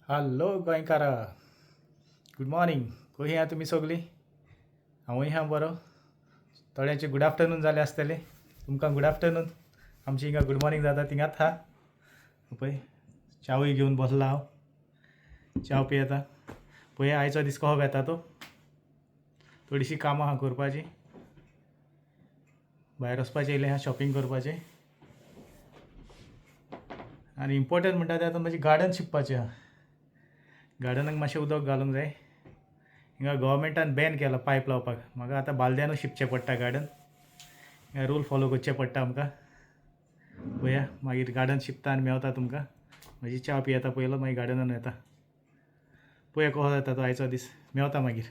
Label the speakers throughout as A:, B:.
A: Hello गोंयकारा, good morning. कशी आहा तुमी सगळीं? हांवूय आहा बरो. थोड्यांचे गुड आफ्टरनून जालें आसतलें, तुमकां गुड आफ्टरनून. आमची हिंगा गुड मॉर्निंग जाता थिंगात आहा. पळय च्यावूय घेवन बसला हांव, च्याव पियेता. पळय आयचो दीस कसो येता तो. थोडीशीं कामां आहा करपाचीं, भायर वचपाचें येयलें आहा शॉपिंग करपाचें. आनी इम्पॉर्टंट म्हणटा तें आतां म्हजें गार्डन शिंपपाचें आहा. गार्डनाक मातशें उदक घालूंक जाय. हिंगा गव्हर्मेंटान बॅन केला पायप लावपाक, म्हाका आतां बालद्यानूच शिंपचें पडटा गार्डन. हिंगा रूल फॉलो करचें पडटा आमकां. पळया मागीर गार्डन शिंपता आनी मेवता तुमकां. म्हजी च्या पियेता पयलो, मागीर गार्डनान वता. पळया कसो जाता तो आयचो दीस, मेवता मागीर.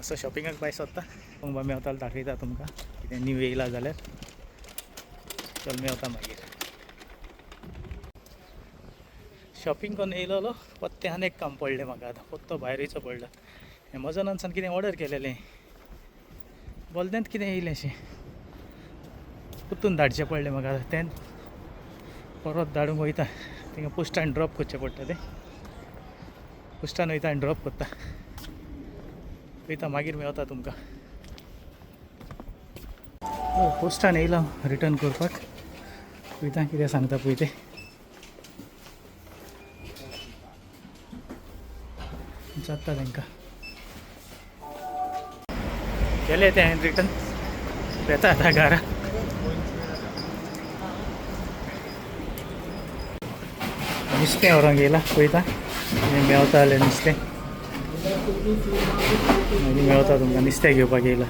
A: असो शॉपिंगाक भायर सोदता, मेवता दाखयता तुमकां कितें न्यू येयला जाल्यार. चल मेवता मागीर. शॉपिंग करून येयलोलो, पत्ते आनी एक काम पडलें म्हाका. आतां पत्तो भायर वयचो पडलो. एमेझॉनानसान कितें ऑर्डर केलेलें, बोलद्यांत कितें येयलें अशें परतून धाडचें पडलें म्हाका. आतां तें परत धाडूंक वयता, थिंगा पोस्टान ड्रॉप करचें पडटा. तें पोस्टान वयता आनी ड्रॉप करता वयता, मागीर मेवता तुमकां. पोस्टान येयला रिटर्न करपाक, वयता कितें सांगता पळय तें. विचारता तांकां. केलें तें हांवें रिटर्न, येता आतां घरा. नुस्तें व्हरोंक येयला, पळयता कितें मेवता जाल्यार नुस्तें. मागीर मेवता तुमकां. नुस्तें घेवपाक येयला.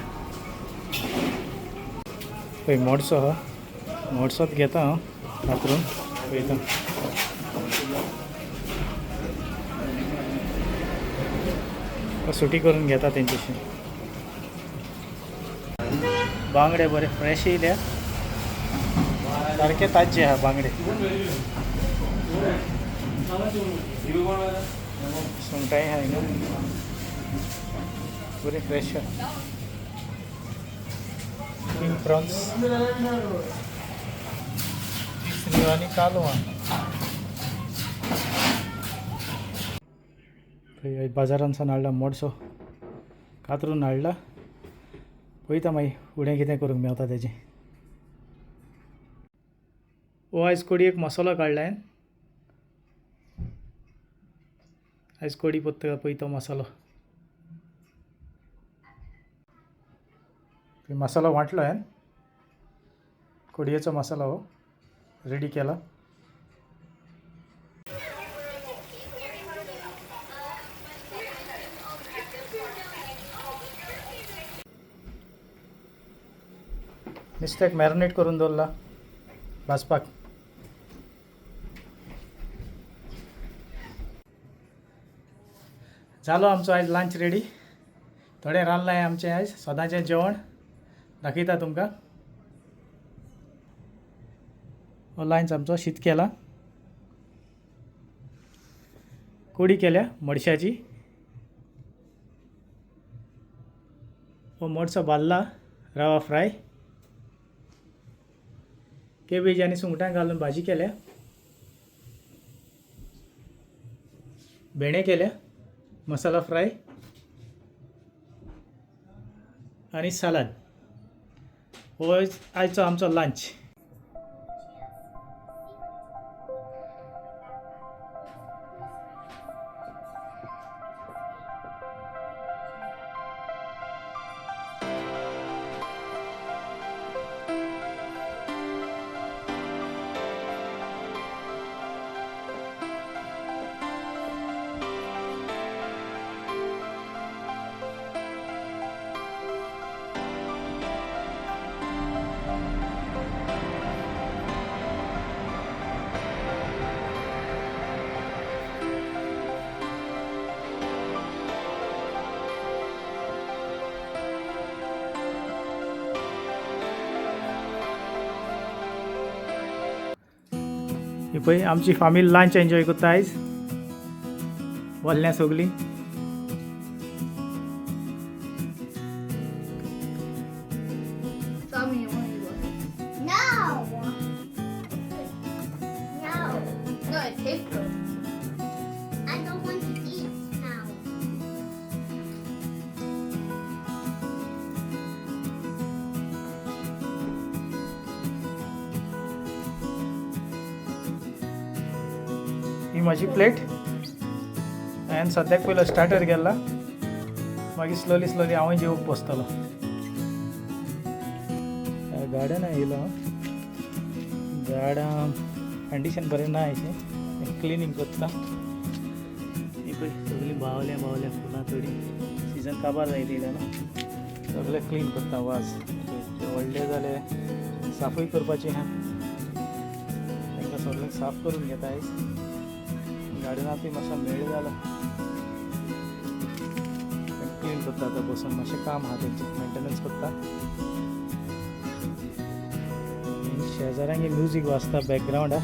A: पळय मोडसो आहा, मोडसोच घेता हांव कातरून पळयता. सुटी करून घेता तेंच्याशी. बांगडे बरे फ्रेश येयल्या, सारके ताज्जे आहा बांगडे. सुंगटांय आहा हिंगा, बरी फ्रेश आहा. किंग प्रॉन्स, तिसऱ्यो आनी कालो आहा. बाजारांतल्यान हाडला मोडसो, कातरून हाडला. पळयता मागीर फुडें कितें करूंक मेवता तेजें. हो आयज कोडयेक मसालो काडला हांवें. आयज कोडी पत्ता पळयता मसालो. मसालो वांटलो हांवें, कोडयेचो मसालो हो रेडी केला. नुस्त्याक मॅरिनेट करून दवरला भाजपाक. जालो आमचो आयज लंच रेडी. थोडें रांदलां आमचें आयज सदांचें जेवण, दाखयता तुमकां. हो लंच आमचो, शीत केला, कोडी केल्या मोडशाची, हो मोडसो बाल्ला, रवा फ्राय, केबेज आनी सुंगटां घालून भाजी केल्या, भेंडे केल्या, मसाला फ्राय आनी सालाद. हो आयचो आमचो लंच. ही पळय आमची फामील लंच एन्जॉय करता आयज, बोल्ल्या सगळीं.
B: No. No. No, it tastes
A: ही म्हाजी प्लेट. हांवें सद्याक पयलो स्टार्टर केला, मागीर स्लोली स्लोली हांवूय जेवूंक बसतलो. गार्डन येयलो, झाडां कंडिशन बरें ना अशें, क्लिनींग करता. ही पळय सगळीं बावल्या बावल्या फुलां, थोडीं सिजन काबार जायत येयल्या न्हू, सगळें क्लीन करता. वाज ते व्हडले जाले, साफूय करपाची आहा, तांकां सगळें साफ करून घेता. आयज गार्डनांतूय मातसो मेळ जाला, क्लीन करता आतां बसून. मातशें काम आहा तेंचें, मेंटेनन्स करता. शेजाऱ्यांगे म्युजीक वाजता बॅकग्रावंडार,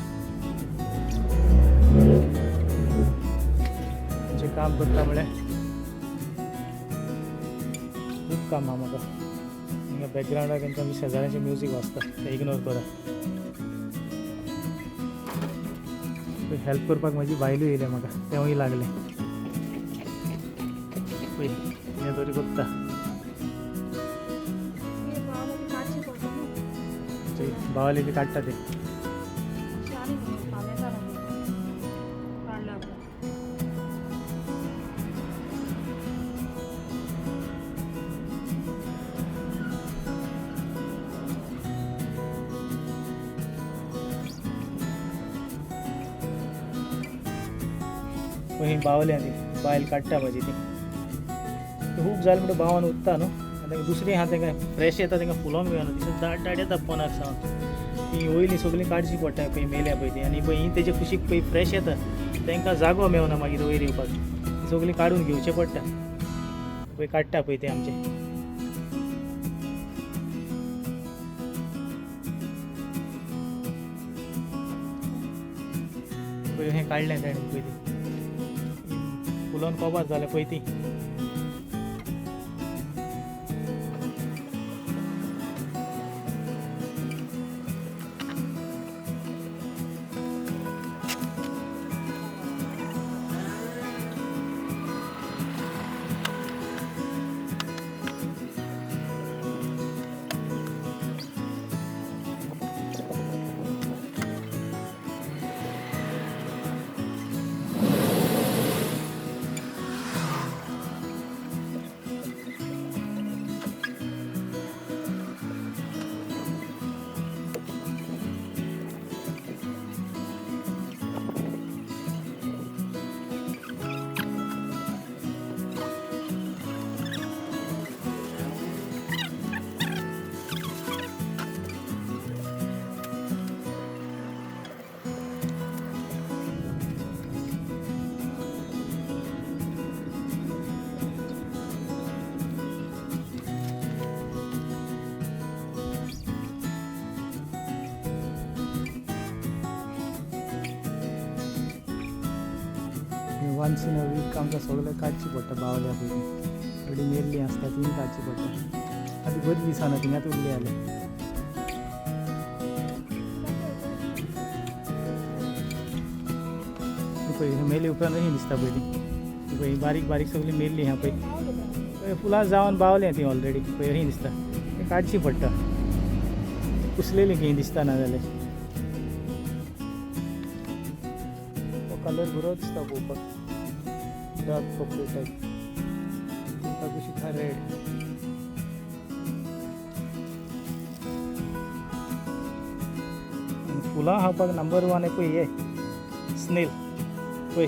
A: तेंचें काम करता म्हळ्यार खूब काम आहा म्हाका. हिंगा बॅकग्रावंडार तेंच्या शेजाऱ्यांचें म्युजीक वाजता, तें इग्नोर करा. हेल्प करपाक म्हजी बायलूय येयल्या म्हाका, तेंवूय लागलें. पळय कितें तरी करता. बावले बी काडटा ते. पळय बावल्या ती बायल काडटा म्हाजी ती. खूब जालें म्हणटा बावन उत्ता न्हू. आनी दुसरी आहा तेंकां फ्रेश येता, तेंकां फुलोंक मेळना, दिसता दाट दाट येता पोनाक सावन. ती वयली सगळीं काडची पडटा पळय, मेल्या पळय ती. आनी पळय ही तेजे कुशीक पळय फ्रेश येता, तेंकां जागो मेवना मागीर वयर येवपाक, ती सगळीं काडून घेवचें पडटा. पळय काडटा पळय ते आमचे. पळय हें काडलें तेणें, पळय ती फुलोन कोबार जालें पळय ती. वन्स इन अ वीक आमकां सगळें काडची पडटा. बावल्या पयलीं थोडी मेल्लीं आसता तीं काडची पडटा. आतां बरीं दिसना थिंगात उरली जाल्यार. पळय मेले उपरांत अशीं दिसता पळय ती. पळय बारीक बारीक सगळीं मेल्लीं आहा पळय, फुलां जावन बावल्यां ती ऑलरेडी. पळय अशीं दिसता, काडची पडटा, कुसलेलीं खंय दिसता ना जाल्यार. कलर बरो दिसता पळोवपाक, डार्क पर्पल टायप. ताका कुशीक आहा रेड. फुलां खावपाक नंबर 1 पळय हे स्नेल. पळय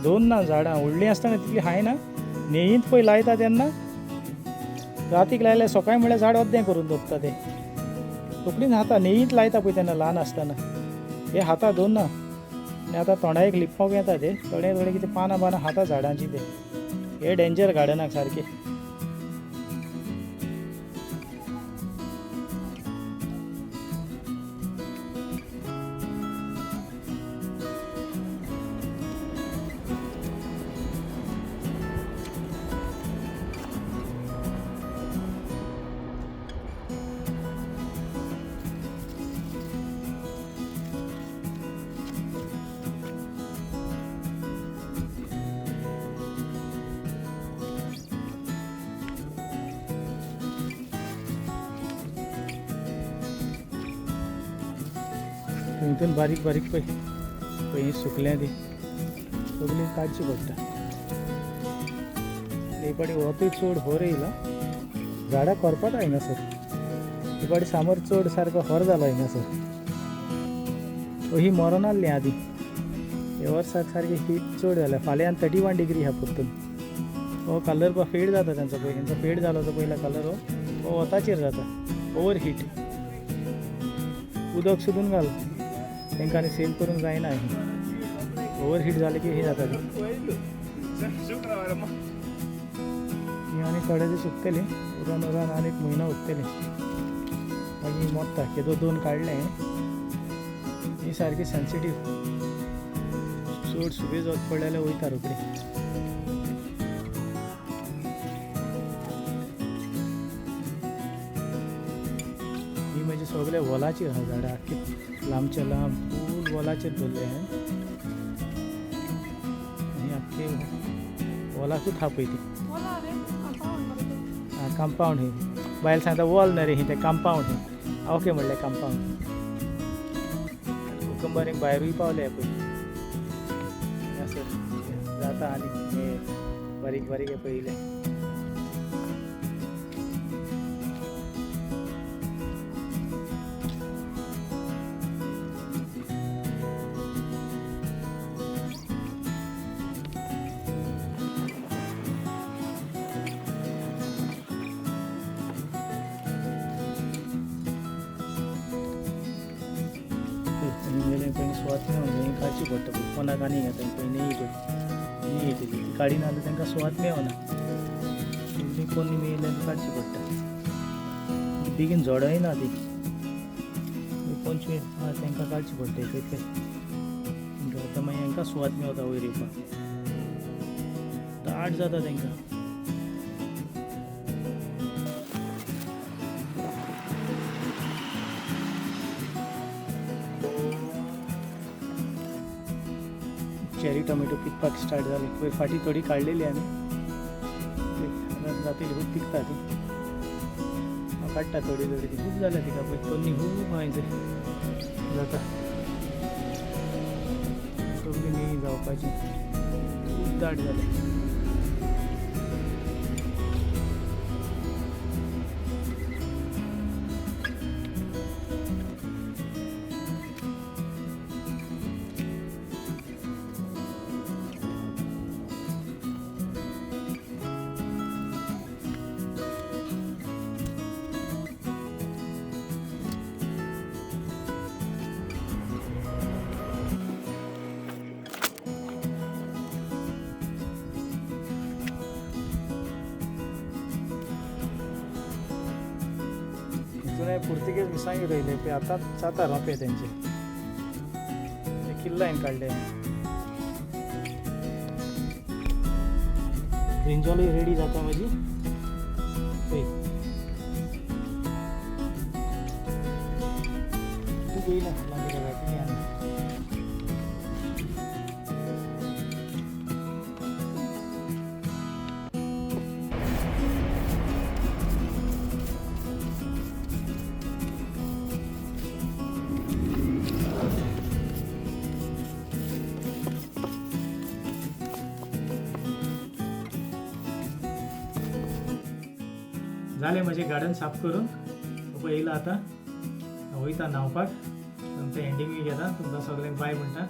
A: दोन ना झाडां व्हडलीं आसतना तितलीं खायना, नेयींत पळय लायता तेन्ना रातीक लायल्यार सकाळीं म्हळ्यार झाड अर्दें करून दवरता तें. रोखडीच खाता, नेयींत लायता पळय तेन्ना ल्हान आसतना हे खाता दोन ना. आनी आतां तोंडाक लिपपाक येता ते, थोडे थोडे कितें पानां पानां खाता झाडांची ते. हे डेंजर गार्डनाक सारकें. हितून बारीक बारीक पळय पळय सुकल्या ती सगळी काडची पडटा. एक फावटी वतूय चड होर येयला, झाडां करपाक हांगासर. एक फावटी सामर चड सारको होर जालो हांगासर. ही मरोन आहली आदी, हे वर्साक सारकी हीट चड जाल्या. फाल्यां 31 डिग्री ह्या परतून. हो कलर पळय फेड जाता तेंचो, पळय तेंचो फेड जालो तो पयला कलर हो हो वताचेर जाता, ओवर हीट. उदक सुदून घाल तांकां आनी सेव करूंक जायना, ओवर हीट जालें की हे जाता ती. ही आनी थोडे दीस सुकतली, उरान उरान आनी एक म्हयनो उरतली, मागीर मोडटा. केदो दोन काडले, ही सारकी सेन्सिटीव, चड सुबेज वत पडलें जाल्यार वयता रोखडी. ही म्हणजे सगळे वॉलाचेर आहा झाडां, आख्खी लांबचे लांब फूल वॉलाचेर दवरले हांवें. आनी आख्खे वॉलाकूच आहा पळय ती. आं कंपावंड ही बायल सांगता वॉल न्हय रे, ही तें कंपावंड ही. ओके म्हणलें कंपावंड. कुकुंबर एक भायरूय पावले पळय हांगासर जाता. आनी हे बारीक बारीक हे पळयले. पयलीं सुवात मेळोंक जाय, काडची पडटा पळय कोणाक आनी येता पळय न्ही, पळय न्ही येतली ती काडिना जाल्यार तांकां सुवात मेळना, ती कोन्नी मेळिल्ल्यान काडची पडटा. बेगीन झडय ना ती, 25 आहा तांकां काडची पडटा इतले. आतां मागीर हांकां सुवात मेवता वयर येवपाक, दाट जाता तांकां. चेरी टोमॅटो पिकपाक स्टार्ट जाले. पयर फाटीं थोडी काडलेली आमी, जातली खूब पिकता ती. हांव काडटा थोडी थोडी, ती खूब जाल्या तिका पळय तन्नी खूब आहा जाता, सगळी न्ही जावपाची, खूब दाट जाल्या. पुर्तुगेज मिरसांगी रोयले पळय, आतां जाता रोंपे तेंचे, ते किल्लायन काडले. ब्रिंजॉलूय रेडी जाता म्हजी पळय. खूब येयला फुलां जातली आनी. जालें म्हजें गार्डन साफ करून. पळय येयला आतां वयता न्हांवपाक, तुमचें एंडिंगूय घेता. तुमकां सगल्यांक बाय म्हणटा.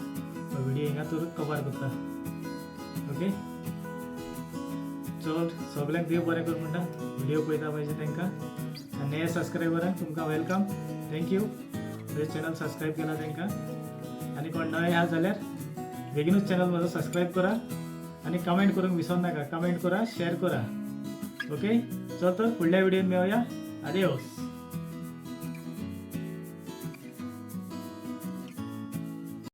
A: व्हिडियो हिंगा तुरत कवर करता. ओके चल, सगल्यांक देव बरें करूं म्हणटा. व्हिडियो पळयता पाहिजे तांकां आनी नये सबस्क्रायबरांक तुमकां welcome, thank you. म्हजें चॅनल सबस्क्रायब केला तांकां. आनी कोण नवे आहा जाल्यार बेगीनूच चॅनल म्हजो सबस्क्रायब करा आनी कमेंट करूंक विसर नाका. कमेंट करा, शेअर करा. ओके चल तर फुडल्या व्हिडियोन मेळोया. आदियोस.